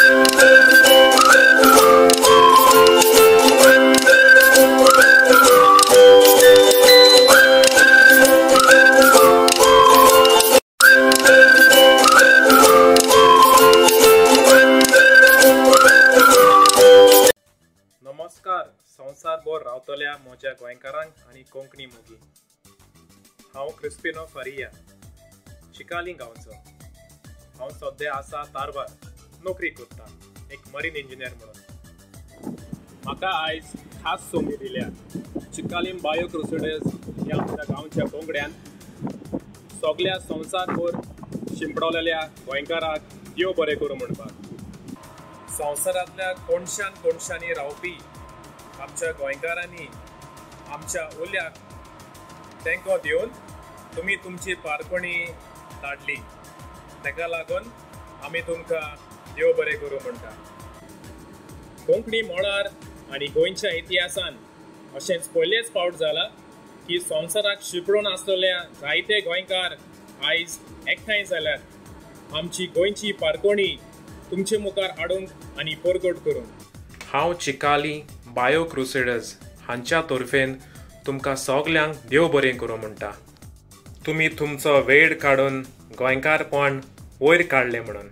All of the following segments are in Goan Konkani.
नमस्कार संवसारभर रावतल्या म्हज्या गोंयकारांक आनी कोंकणी मोगी. हांव क्रिस्पिनो फारिया, चिकाली गांवचो. हांव सद्या आसा तारवार नोकरी करता, एक मरीन इंजिनियर म्हणून. म्हाका आयज खास संदी दिल्या चिकालीम बायो क्रुसेडर्स ह्या आमच्या गांवच्या पंगड्यान सगल्या संवसारभर शिंपडवलेल्या गोंयकाराक देव बरें करूं म्हणपाक. संवसारांतल्या कोणशान कोणशांनी रावपी आमच्या गोंयकारांनी आमच्या उल्याक तेंको दिवन तुमी तुमची पारखणी धाडली, ताका लागून आमी तुमकां देव बरें करूं म्हणटा. कोंकणी मळार आनी गोंयच्या इतिहासान अशेंच पयलेच फावट जाला की संवसाराक शिंपडून आसलेल्या जायते गोंयकार आयज एकठांय जाल्यात आमची गोंयची पारखणी तुमचे मुखार हाडूंक आनी परगट करूंक. हांव चिकाली बायो क्रुसेडर्स हांच्या तर्फेन तुमकां सगल्यांक देव बरें करूं म्हणटा. तुमी तुमचो वेळ काडून गोंयकारपण वयर काडलें म्हणून.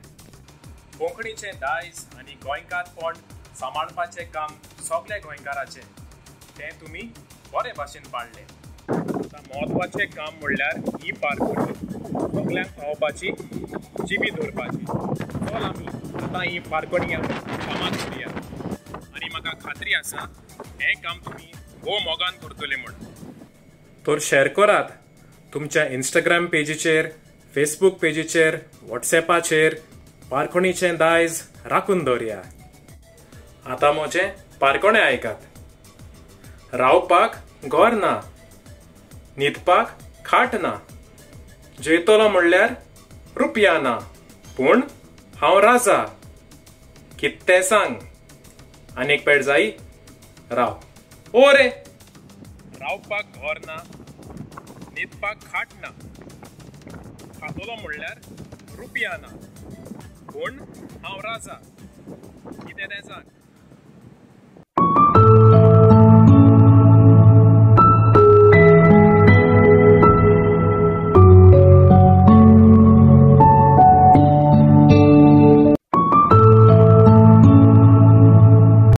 कोंकणीचें दायज आनी गोंयकारपण सांबाळपाचें काम सगल्या गोंयकाराचें, तें तुमी बरे भाशेन पाळ्ळें. आतां म्हत्वाचें काम म्हणल्यार ही पारखणी सगल्यांक पावोवपाची, जिबी दवरपाची. चल आमी आतां ही पारखणी कामाक करुया आनी म्हाका खात्री आसा हें काम तुमी भोव मोगान करतले म्हूण. तर शेअर करात तुमच्या इंस्टाग्राम पेजीचेर, फेसबूक पेजीचेर, वॉट्सॅपाचेर. पारखणीचें दायज राखून दवरया. आतां म्हजें पारखणें आयकात. रावपाक घर ना, न्हिदपाक खाट ना, जेयतलो म्हणल्यार रुपया ना, पूण हांव राजा. कितें सांग, आनीक पेट जाय? राव ओ रे. रावपाक घर ना, न्हिदपाक खाट ना, खातलो म्हणल्यार रुपया ना, पूण हांव राजा. कितें तें सांग.